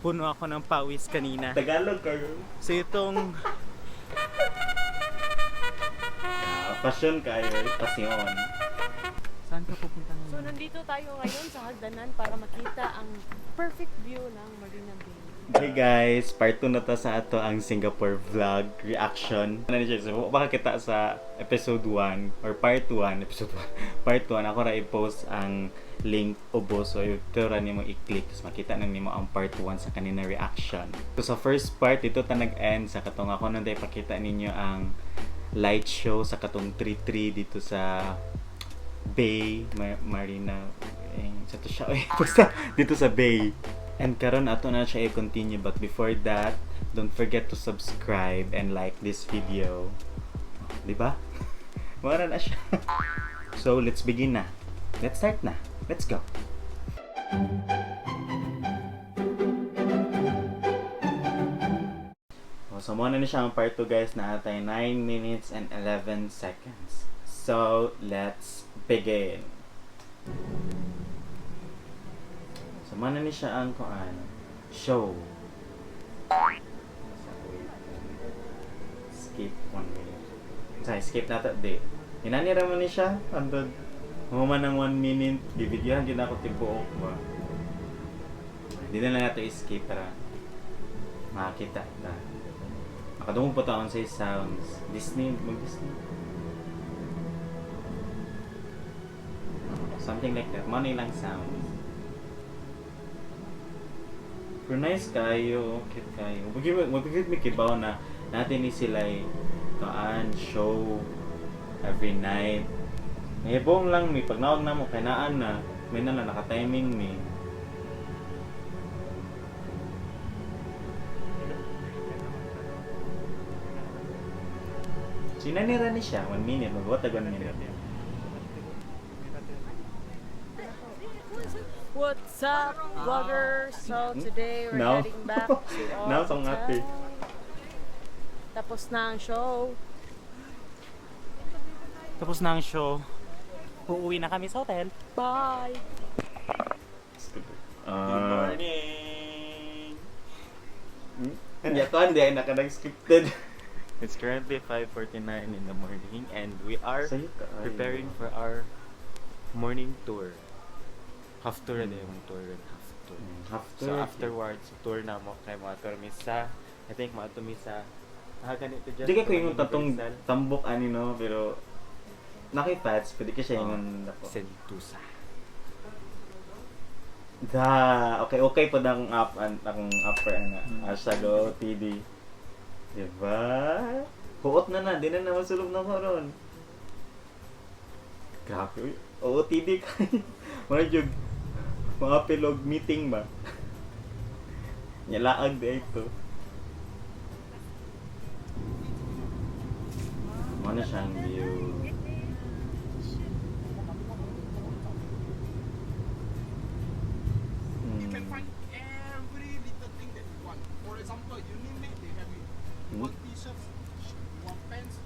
Puno ako ng pawis kanina. Tagalog kayo. So itong Ah, passion kayo, passion. Saan ka pupunta So ngayon? nandito tayo ngayon sa hagdanan para makita ang perfect view ng Marina Bay. Hey guys, part 2 na to sa ato ang Singapore vlog reaction. Ano siya? So, baka kita sa episode 1 or part 1, episode 1, part 1, ako ra i-post ang link ubo. So, ito ra nimo i-click tapos makita na nimo ang part 1 sa kanina reaction. So, sa first part, ito ta nag-end sa katong ako nang ipakita ninyo ang light show sa katong 3-3 dito sa Bay, Marina, eh, sa to siya, eh, basta dito sa Bay. And karon ato na siya i-continue, but before that, don't forget to subscribe and like this video. Di ba? Mara na siya. So, let's begin na. Let's start na. Let's go. Oh, so, muna na siya ang part 2, guys, na atay 9 minutes and 11 seconds. So, let's begin. So, muna ni siya ang kuan show. Skip 1 minute. Sorry, skip na to. Di. Inani ra man ni siya. Andod. Human ng 1 minute. Bibidyohan din ako tibuok ba. Hindi na lang nato i-skip para makakita ta. Makadungog pa taon sa sounds. Disney, mag-Disney. Something like that. Money lang sounds. Pero nice kayo, cute kayo. Mabigit may kibaw na natin ni sila kaan show every night. Nahibong lang mi pag naog na mo kay naan na may na lang naka-timing mi. Sinanira ni siya, 1 minute, magwatag 1 minute. What's up, vloggers? So today we're Now. heading back to our Now, song hotel. ate. Tapos na ang show. Tapos na ang show. Uuwi na kami sa hotel. Bye! Good Ah. morning! Yeah, kuan di ay nakadag scripted. It's currently 5:49 in the morning and we are Sa'yo ka, ay. preparing for our morning tour. Half tour na yung tour, half tour. Half So afterwards, tour na mo kay mga tour mi sa, I think mga tour mi sa, ah, ganito dyan. Di kay ko yung tatong Universal. tambok ani no, pero nakipats, pwede ka siya Oh. yung dako. Sentusa. Da, okay, okay po ang up an akong upper ana. Hashtag OTD. Diba? Huot na na, di na na masulog na ko ron. Grabe, uy. OOTD kay. Mga jug, mga pilog meeting ba? Nyalaag di ito. Mo na siyang view. You can find every little thing that you want. For example, you name it, they have it. You want t-shirts, you want pants,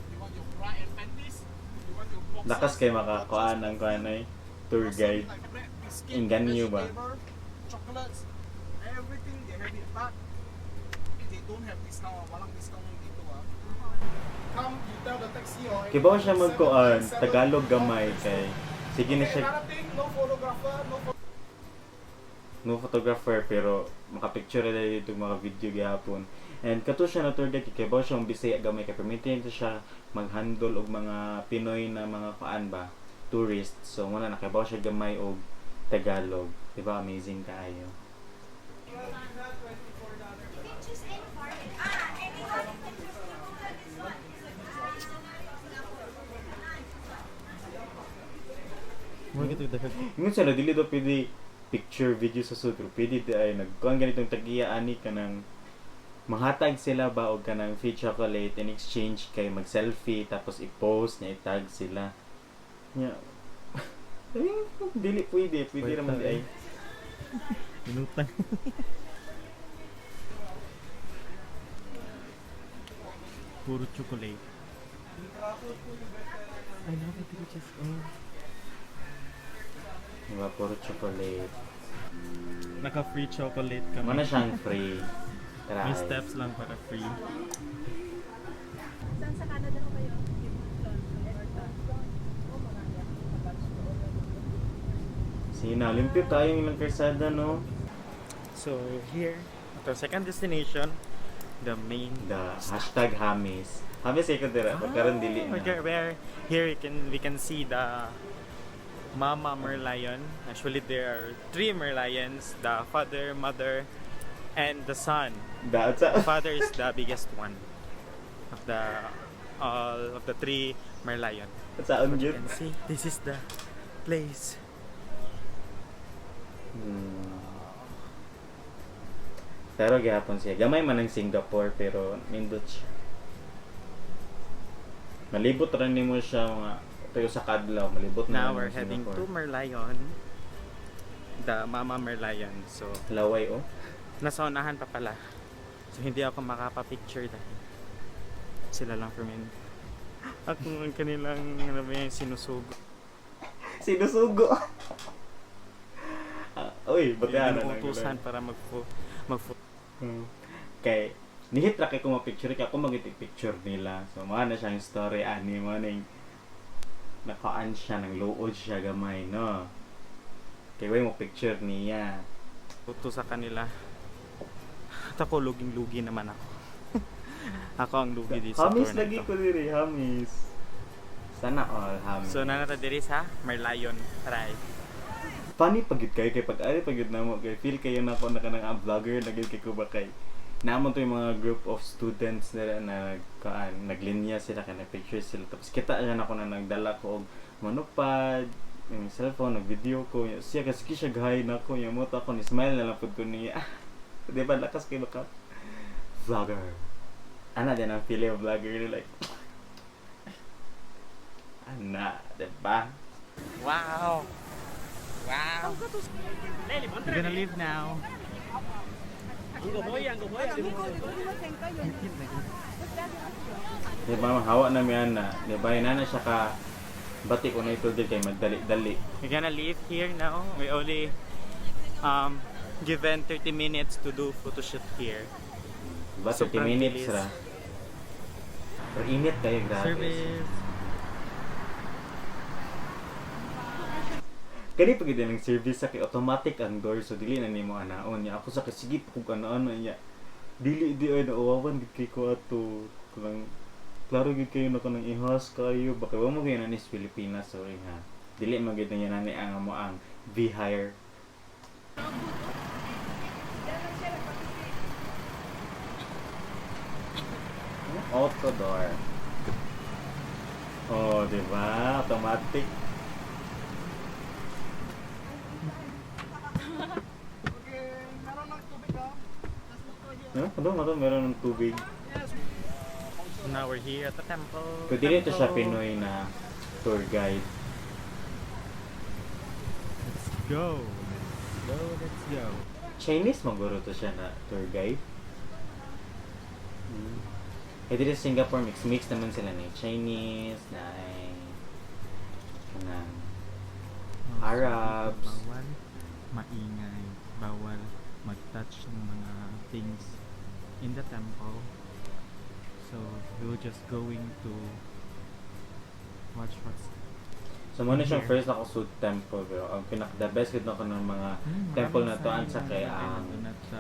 you want your bra and panties, you want your boxers. Lakas kay makakuan ang kuan ay tour grocery guide. like bread, biscuit, Inganyo ba? vegetable, chocolates, everything they have it. But they don't have discount. Ah. Walang discount dito. Ah. Come, you tell the taxi or Kibaw siya magkuan, 797, Tagalog gamay kay. Sige na Okay, siya another thing, no photographer, no no photographer pero makapicture na dito mga video gihapon. And kato siya na tour guide kay kibaw siya ang Bisaya gamay kay permitin to siya maghandle og mga Pinoy na mga kuan ba tourist. So muna nakabaw siya gamay og Tagalog. Di ba amazing kaayo? Ingon sila dili daw pwede picture video sa sud pero pwede di ay nagkuan ganitong tagiya ani kanang manghatag sila ba og kanang free chocolate in exchange kay mag selfie tapos i-post na i-tag sila. Nya. Eh, dili pwede, pwede raman di ay. Minutang. Puro chocolate. Ay, nakapatid just, oh. Diba, puro chocolate. Naka-free chocolate kami. Muna siyang free. Try. May steps lang para free. Saan sa Canada ko kayo? Sina, limpyo tayo yung ilang kalsada, no? So here, at our second destination, the main The #Hamis. Hamis ay kundira, pagkaroon dili na. Okay, where here you can we can see the Mama Merlion. Actually, there are three Merlions: the father, mother, and the son. Daot sa The father is the biggest one of the all of the three Merlion. Sa You gyud. can see this is the place. Pero gihapon siya. Gamay man ang Singapore pero nindot siya. Malibot ra nimo siya mga pero sa kadlaw malibot na Now lang we're ang heading to Singapore. Merlion, the Mama Merlion. So Laway, oh. Nasa unahan pa pala. So hindi ako makapapicture dahil sila lang for me. Ako ang kanilang ano ba yan, sinusugo. Sinusugo. Ah, uy, ba't ano lang. Inuutusan para mag Kay nihit ra kay ko ma-picture kay ako magitig picture nila. So mao na siya ang story ani mo ning nakaan siya nang luod siya gamay, no. Kay way mo picture niya. Uto sa kanila. At ako, luging-lugi naman ako. Ako ang lugi dito sa Hamis tour na lagi ito. ko diri, hamis. Sana all hamis. So nanata diri sa Merlion. Try. Funny pag gyud kayo kay pag ari pag gyud namo kay feel kayo na ako na kanang ah, vlogger na gyud kay ko ba kay naamon to yung mga group of students nila na nagkaan naglinya sila kay nagpicture sila, tapos kita na ako na nagdala ko og monopod, yung cellphone, nag-video ko siya kasi siya gahay na ako yung mo ako ni smile na lang pud ko niya. Di ba lakas kay baka vlogger ana din ang feeling of vlogger, like ana, di ba? Wow! Wow! We're gonna leave now. Di ba, mahawa na mi ana. Di ba, inana siya ka bati ko na ito din kay magdali-dali. We're gonna leave here now. We only given 30 minutes to do photoshoot here. Diba, 30 Sobrang minutes bilis. ra. Pero init kayo, grabe. Service. Kani pag yun ang service sa kay automatic ang door, so dili na nimo anaon niya. Ako sa kay sige pa kog anaon niya. Dili di ay nauwawan gid kay ko ato. Kanang klaro gid kayo na kanang ihas kayo baka wa mo kayo na ni sa Pilipinas, sorry ha. Dili man gid na nani ang amo ang V-hire. Auto door. Oh, di ba? Automatic. Okay, meron ng tubig ah. Just look over here. No? Ano, ano, meron ng tubig. Yes. Now we're here at the temple. Pero dili to siya Temple. Pinoy na tour guide. Let's go. Let's go. Let's go. Chinese maguro to siya na tour guide. Eh dito sa Singapore mix mix naman sila na Chinese na kanang Arabs. Bawal maingay, bawal mag-touch ng mga things in the temple. So, we're just going to watch what's So mo na siyang Here. first ako sa temple, pero ang pinak the best gud na ko ng mga temple na to ang sa kay ang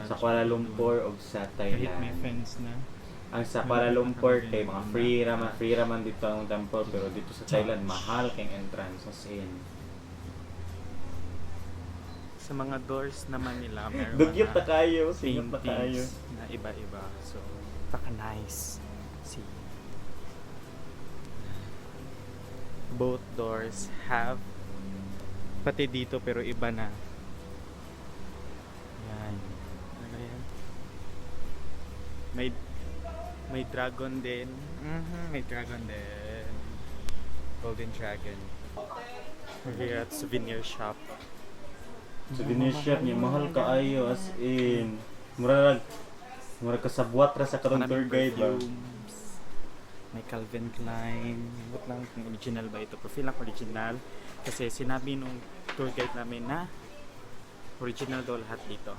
sa Kuala Lumpur ug sa Kahit may Thailand. fence na. Ang sa Kuala Lumpur kay mga free ra man dito ang temple, pero dito sa Thailand mahal kay entrance, as in. Sa mga doors naman nila, meron Dugyot mga na kayo, singot na kayo. paintings na iba-iba. So, baka nice. See. Both doors have pati dito pero iba na. Yan. Ano yan? May dragon din. May dragon din. Golden dragon. We're here at souvenir shop. Souvenir shop niya mahal kaayo, as in. Murag murag kasabwat ra sa karong tour Maraming guide ba. perfumes. May Calvin Klein. What lang kung original ba ito. Pero feel lang original. Kasi sinabi nung tour guide namin na Original daw lahat dito.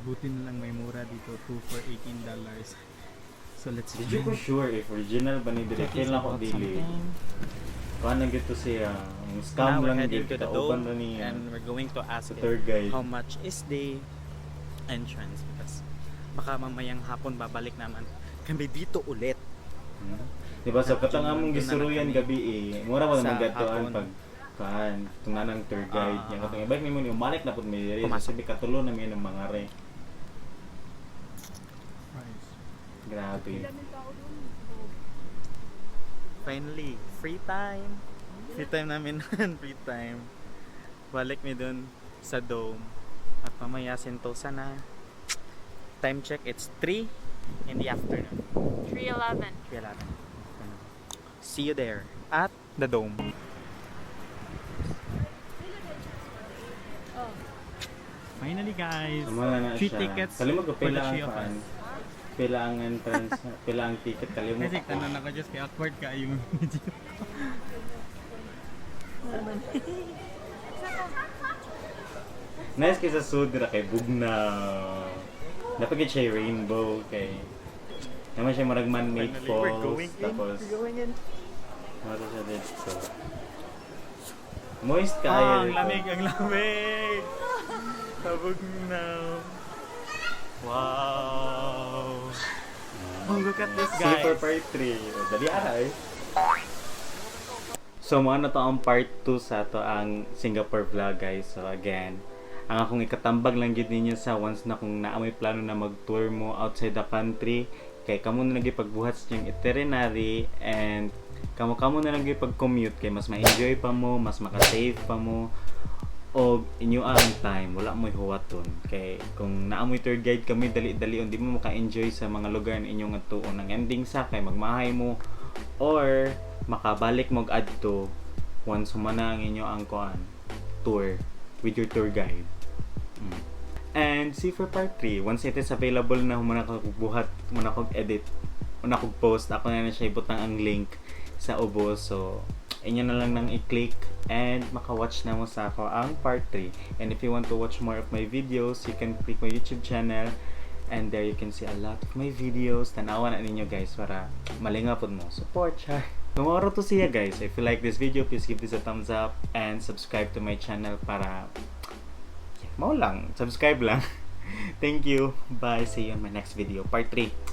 Buti na lang may mura dito, 2 for $18. So let's Di ko sure if original ba ni dili. Kailan ako dili. Kuan lang gito siya. Ang scam Now we're lang heading gid to the kauban dome ra niya. and we're going to ask Sa tour guide. how much is the entrance because baka mamayang hapon babalik naman kami dito ulit. Di ba so katong among Doon na gisuruyan kami. gabi eh. Mura ba Sa naman gadtoan hapon. pag kuan tunganang tour guide Ah. niya katong ibalik nimo ni umalik na pud mi diri. Pumasok. Sabi katulo na mi ng mga re. Price. Grabe. Finally, free time. Free time namin nun, free time. Balik mi dun sa dome. At mamaya Sentosa na. Time check, it's 3 in the afternoon. 3:11. 3:11. See you there at the dome. Oh. Finally, guys. Amo na na Three siya. tickets Kalimot ko for the pila ang three of kuan. us. Pila ang entrance, pila ang ticket kalimot. Kasi ko. tanan ako just kay awkward ka yung video. Nice kay sa sudra kay bugna. Dapat siya rainbow kay naman siya murag man-made Finally, we're falls going in. tapos We're going in. mura siya dito. Moist kaayo Ah, ang dito. lamig, ang lamig! Sabog na. Wow! Oh, look at this, See you for guys. part 3. O, dali ara eh. So, mo na to ang part 2 sa to ang Singapore vlog, guys. So, again, ang akong ikatambag lang gid ninyo sa once na kung naa may plano na mag-tour mo outside the country, kay kamo na nagipagbuhat sa inyong itinerary and kamo kamo na nagipag-commute kay mas ma-enjoy pa mo, mas maka-save pa mo o inyo ang time wala mo'y huwaton kay kung naa mo'y tour guide kami dali-dali hindi mo maka-enjoy sa mga lugar na inyong atuon ang ending sa kay magmahay mo or makabalik mo og adto once humana ang inyo ang kuan tour with your tour guide. And see for part 3 once it is available na humana ko buhat humana kog edit humana kog post ako na na siya ibutang ang link sa ubos, so inyo na lang nang i-click and maka-watch na mo sa ako ang part 3. And if you want to watch more of my videos, you can click my YouTube channel and there you can see a lot of my videos. Tanawa na ninyo, guys, para malinga pod mo. Support siya. Tomorrow to see ya, guys. If you like this video, please give this a thumbs up and subscribe to my channel para yeah, mao lang. Subscribe lang. Thank you. Bye. See you on my next video. Part 3.